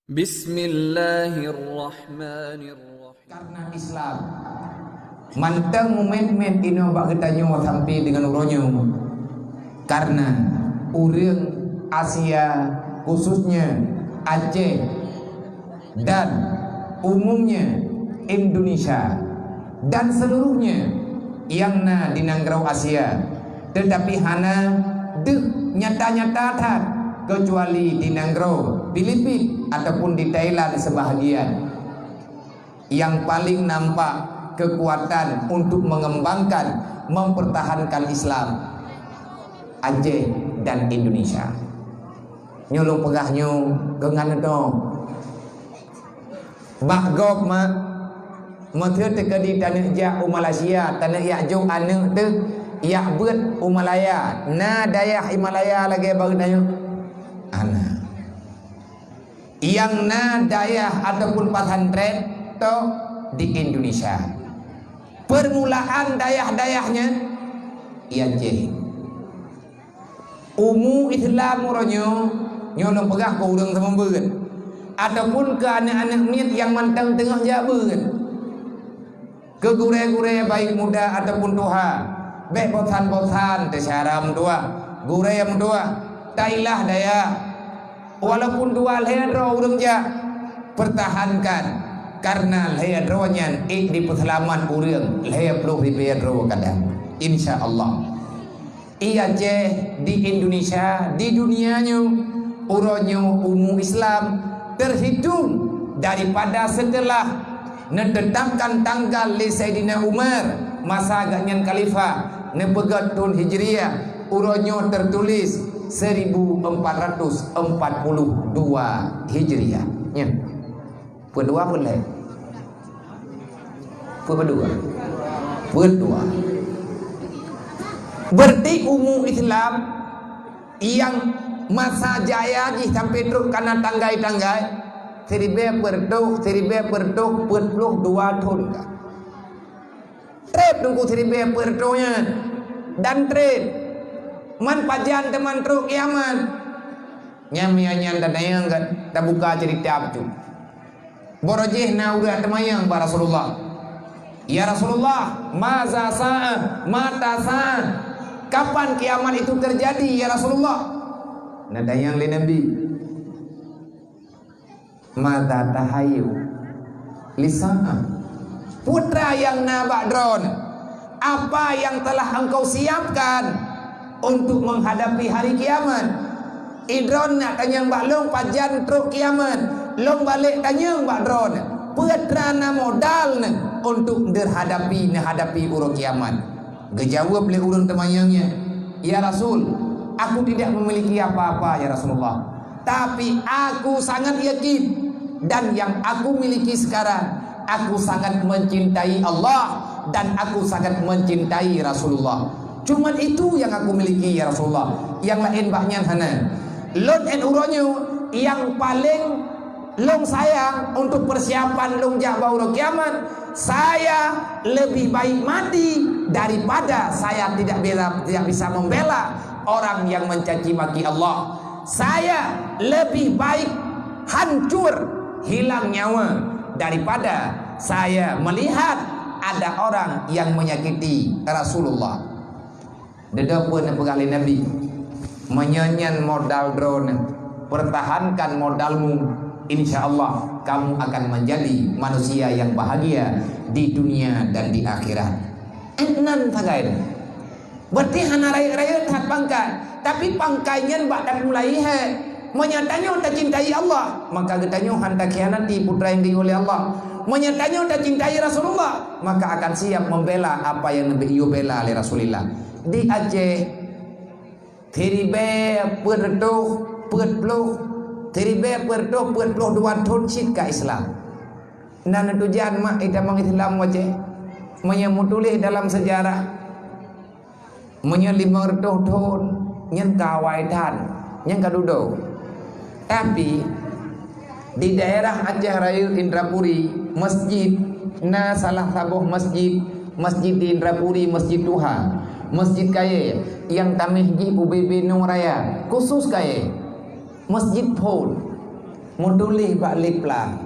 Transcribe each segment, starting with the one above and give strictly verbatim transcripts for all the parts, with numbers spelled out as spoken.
Bismillahirrahmanirrahim. Karena Islam, mantong mumet-met inoe bak geutanyoe sampai dengan uroe nyoe. Karena ureuëng Asia, khususnya Aceh, dan umumnya Indonesia dan seluruhnya yang na di nanggroe Asia, tetapi hana deuh nyata-nyata that kecuali di nanggroe Filipin ataupun di Thailand sebahagian. Yang paling nampak kekuatan untuk mengembangkan, mempertahankan Islam, Aceh dan Indonesia. Nyoe lôn peugah nyoe keu ngan neudoe. Bak gob ma, meuseu teukeudi taneuk jak u Malaysia, taneuk jak jok aneuk teuh jak beuet u Malaya. Na dayah i Malaya lagée baru tanyoe? Hana. Nyang na dayah ataupun pesantren toh di Indonesia. Permulaan dayah-dayah nyan i Aceh. Umu Islam uroe nyoe, nyoe lôn peugah keu ureuëng seumeubeuet ataupun keu aneuk-aneuk miet nyang mantong teungoh jak beuet. Keu gurée-gurée baik muda ataupun tuha, bék bosan-bosan teusyara meutuah. Gurée meutuah, tailah dayah. Walaupun dua lhée droe ureuëng jak, pertahankan, karena lhée droe nyan ék dipeuseulamat ureuëng lhée ploh ribée droe kadang. Insya Allah. I Aceh, di Indonesia, di dunia nyoe, uroe nyoe umu Islam terhitung daripada setelah neutetapkan tanggal lé Saidina Umar masa geuhnyan khalifah, neupeugét thon Hijriah, uroe nyoe tertulis seribu empat ratus empat puluh dua Hijriah. Nyan. Peuet dua peuet lhée? Peuet dua? Peuet dua. Berarti umu Islam nyang masa jaya jih sampai trok kana tanggai-tanggai, siribée peuet reutôh, siribée peuet reutôh peuet ploh dua thon ka. Treb Teungku siribée peuet reutôh nyan dan treb. Man pajan teuma trok kiamat. Nyan meunyo nyan tatanyong ka, tabuka ceurita bacut. Barô jih na ureuëng teumanyong bak Rasulullah, "Ya Rasulullah, maza sa'ah? Mata sa'ah? Kapan kiamat itu terjadi, ya Rasulullah?" Neutanyong lé Nabi, "Maza tahayyu li sa'ah? Peue nyang na bak droeneuh? Apa yang telah engkau siapkan untuk menghadapi hari kiamat?" Droeneuh neutanyong bak lôn pajan trok kiamat, lôn balek tanyong bak droeneuh, peue nyang na modal neuh untuk neuhadapi, neuhadapi uroe kiamat. Geujaweueb lé ureuëng teumanyong nyan, "Ya Rasul, aku tidak memiliki apa-apa, ya Rasulullah. Tapi aku sangat yakin, dan yang aku miliki sekarang, aku sangat mencintai Allah dan aku sangat mencintai Rasulullah. Cuman itu yang aku miliki, ya Rasulullah. Yang lain bak nyan hana." Lôn 'et uroe nyoe nyang paleng lôn sayang untuk persiapan lôn jak bak uroe kiamat, saya lebih baik mati daripada saya tidak bela, tidak bisa membela orang yang mencaci maki Allah. Saya lebih baik hancur, hilang nyawa, daripada saya melihat ada orang yang menyakiti Rasulullah. Dudoe peue neupeugah lé Nabi, "Meunyoe nyan modal droeneuh, pertahankan modalmu, insya Allah kamu akan menjadi manusia yang bahagia di dunia dan di akhirat." Nan sagai. Berarti hana rayeuk-rayeuk that pangkat, tapi pangkat nyan bak that mulai hai. Meunyoe tanyoe tacintai Allah, maka geutanyoe hana takhianati putra nyang geuyue lé Allah. Meunyoe tanyoe tacintai Rasulullah, maka akan siap membela apa yang Nabi yue bela lé Rasulillah. Di Aceh, siribée peuet reutôh peuet ploh, siribée peuet reutôh peuet ploh dua thon cit ka Islam. Na neutujan mak itamong Islam u Aceh. Meunyoe meutuléh dalam sejarah, meunyoe limong reutôh thon, nyan ka awai that, nyan ka dudoe. Tapi, di daerah Aceh Rayeuk Indrapuri, masjid, na salah saboh masjid, masjid di Indrapuri, masjid tuha, masjid kayée, nyang tameh jih ubé-bé nyoe raya, khusus kayée, masjid phon. Meutuléh bak liplang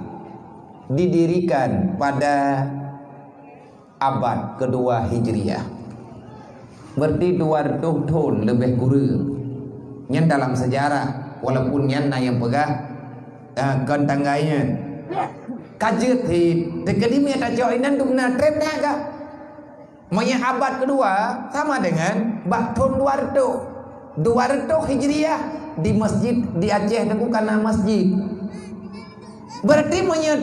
didirikan pada abad kedua Hijriah. Berarti dua ratus thon leubeh kureueng. Nyan dalam sejarah, walaupun nyan na nyang peugah, eh, kon tanggai nyan. Ka jeuet cit, teukeudi meunyo tacok inan tu beuna treb na ka. Meunyo abad kedua sama dengan bak thon dua ratus. Dua ratus Hijriah di masjid di Aceh teungku kana masjid. Berarti meunyo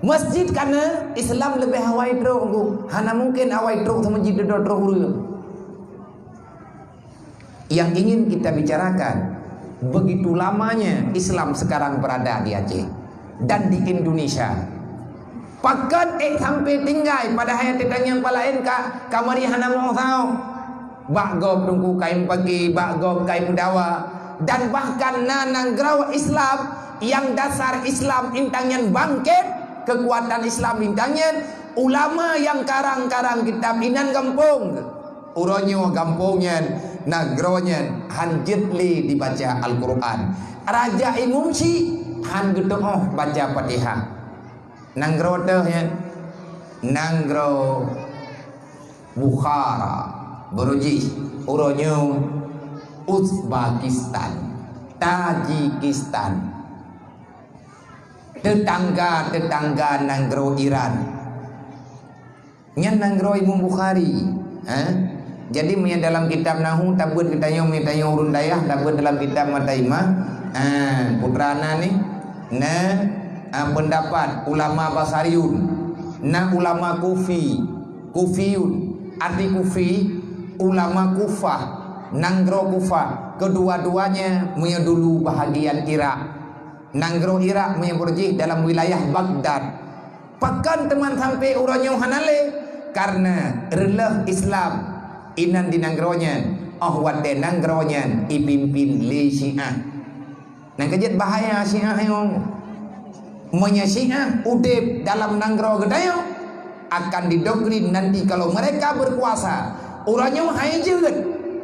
masjid kana Islam leubeh awai trok teungku. Hana mungkin awai trok seumasjid dudoe trok ureueng. Yang ingin kita bicarakan, begitu lamanya Islam sekarang berada di Aceh dan di Indonesia. Pakon ék sampai tinggai padahai teuka nyang palaén ka, ka meuri hana meusaho. Bak gob teungku kai meupaké, bak gob kai meudawa. Dan bahkan na nanggroe Islam yang dasar Islam intang nyan bangkét, kekuatan Islam intang nyan, ulama yang karang-karang kitab inan gampông. Uroe nyoe gampông nyan, nanggroe nyan han jeuet lé dibaca Al-Qur'an. Raja Imum Syik han geutuoh baca Fatihah. Nanggroe teuh nyan, nanggroe Bukhara, beurujih uroe nyoe Uzbekistan, Tajikistan, teutangga-teutangga nanggroe Iran. Nyan nanggroe Imam Bukhari, ha? Jadi meunyo dalam kitab nahu tabeuet geutanyoe, meunyo tanyoe ureueng dayah tabeuet dalam kitab Mata Imam, ha, putra na ni, na, ha, pendapat ulama Basariyun, na ulama Kufi, Kufiyun, arti Kufi, ulama Kufah, nanggroe Kufah, kedua-duanya meunyo dulu bahagian Irak. Nanggroe Irak meunyo beurujih dalam wilayah Baghdad. Pakon teuma sampai uroe nyoe hana lé? Karena reuloh Islam inan di nanggroe nyan, óh watée nanggroe nyan ipimpin lé Syiah. Nyang keujeuet bahaya Syiah nyoe. Meunyo Syiah udeb dalam nanggroe geutanyoe, akan didoktrin nanti kalau mereka berkuasa, uroe nyoe hai jeuet.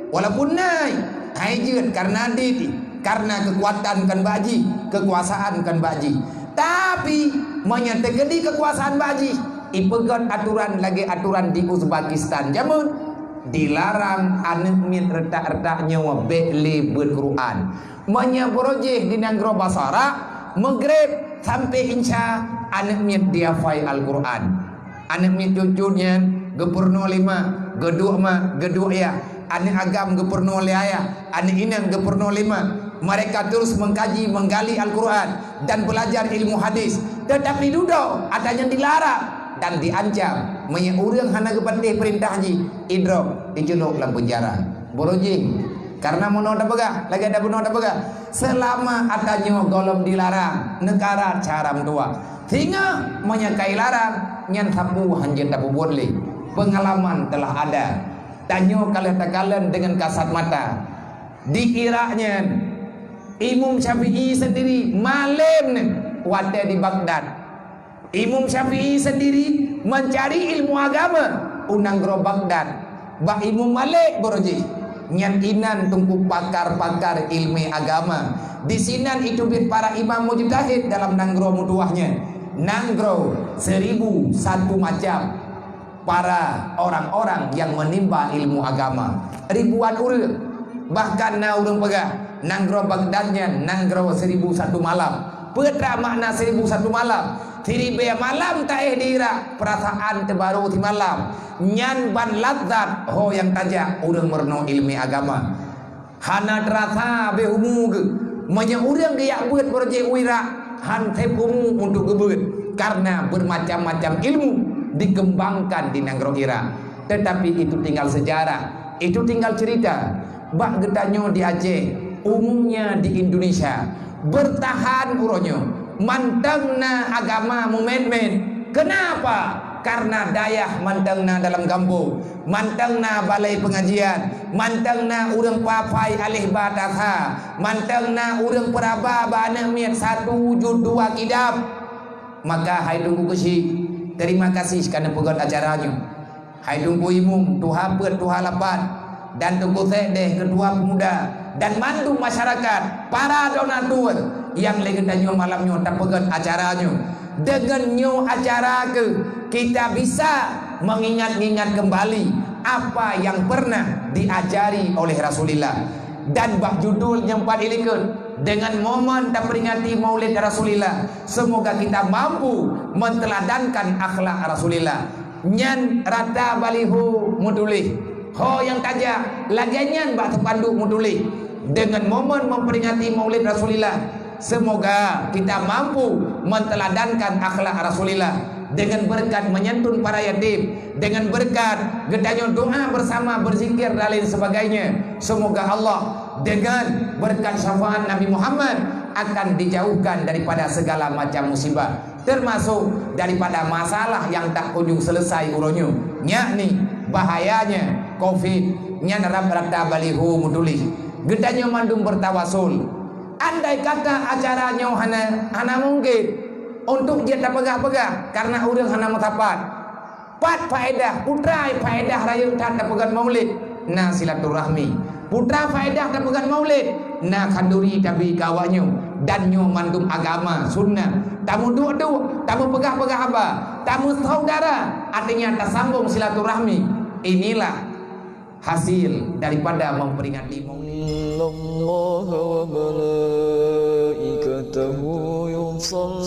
Walaupun nai, hai jeuet karena dit, karena kekuatan kan bak jih, kekuasaan kan bak jih. Tapi, meunyo teukeudi kekuasaan bak jih, ipeugét aturan lagée aturan di Uzbekistan jameun, dilarang aneuk miet reutak-reutak nyoe bék lé beuet Quran. Meunyo beurujih di nanggroe Basara, Maghrib sampai Isya aneuk miet dihafai Al-Quran. Aneuk miet cut-cut nyan geupeurunoe lé ma, geuduek ma, geuduek yah. Aneuk agam geupeurunoe lé ayah, aneuk inong geupeurunoe lé ma. Mereka terus mengkaji, menggali Al-Quran dan belajar ilmu hadis. Tetapi dudoe ata nyan dilarang dan diancam. Meunyo ureueng hana geupatéh peurintah jih, idrop, iculok lam penjara. Beurujih. Karena meunoe tapeugah, lagée dak bunoe tapeugah, seulama ata nyoe gohlom dilarang, neugara cara meutuah. Singoh meunyo ka ilarang, nyan sapeue hanjeuet tapeubuet lé. Pengalaman telah ada. Tanyoe ka lheueh takalon deungon kasat mata. Di Irak nyan, Imam Syafi'i sendiri malem nyan watée di Baghdad. Imam Syafi'i sendiri mencari ilmu agama u nanggroe Baghdad. Bak Imam Malik beurujih, nyan inan teungku pakar-pakar ilmu agama. Di sinan iteubiet para imam mujtahid dalam nanggroe meutuwah nyan. Nanggroe seribu satu macam para orang-orang yang menimba ilmu agama. Ribuan ureueng. Bahkan na ureueng peugah, nanggroe Baghdad nyan nanggroe seribu satu malam. Peue teuma makna seribu satu malam? Siribée malam taéh di Irak, peurasaan teubarô simalam. Nyan ban lazat ho nyang tajak ureueng meurunoe ilmu agama. Hana teurasa beh umu geuh. Meunyoe ureueng geujak beuet beurujih u Irak, han sép umu untuk geubeuet, karena bermacam-macam ilmu dikembangkan di nanggroe Irak. Tetapi itu tinggal sejarah, itu tinggal cerita. Bak geutanyoe di Aceh, umumnya di Indonesia, bertahan uroe nyoe, mantong na agama meumet-met. Kenapa? Karena dayah mantong na dalam gampông, mantong na balai pengajian, mantong na ureueng papai aleh ba ta sa, mantong na ureueng peuraba bak aneuk miet satu juz dua kitab. Maka hai Teungku Keuchik, terima kasih ka neupeugét acara nyoe. Hai Teungku Imum, tuha peuet, tuha lapan, dan Teungku Sekdes, ketua pemuda, Dan mandum masyarakat, para donatur nyang lé geutanyoe malam nyoe tapeugét acara nyoe. Deungon nyoe acara keuh kita bisa mengingat-ingat kembali apa yang pernah diajari oleh Rasulullah. Dan bak judul nyang pat ilikot, dengan momen taperingati Maulid Rasulullah, semoga kita mampu menteladankan akhlak Rasulullah. Nyan rata baliho meutuléh. Ho nyang tajak, lagée nyan bak teupanduk meutuléh. Dengan momen memperingati Maulid Rasulillah, semoga kita mampu menteladankan akhlak Rasulillah dengan berkat menyantun para yatim, dengan berkat geutanyoe doa bersama, berzikir dan lain sebagainya. Semoga Allah dengan berkat syafaat Nabi Muhammad akan dijauhkan daripada segala macam musibah, termasuk daripada masalah nyang tak kunjung selesai uroe nyoe, yakni bahayanya covid. Nyan rab rata baliho meutuléh. Geutanyoe mandum bertawasul. Andai kata acara nyoe hana, hana mungkin untuk jeuet tapeugah-peugah karena ureuëng hana meusapat, pat faedah, peue treuk faedah rayeuk that tapeugét maulid? Na silaturahmi. Peue treuk faedah tapeugét maulid? Na khanduri tabi keu awak nyoe. Dan nyoe mandum agama sunnah. Tameuduek-duek, tameupeugah-peugah haba, tameusaudara, artinya tasambong silaturahmi. Inilah hasil daripada memperingati maulid. إن الله وملائكته يصلون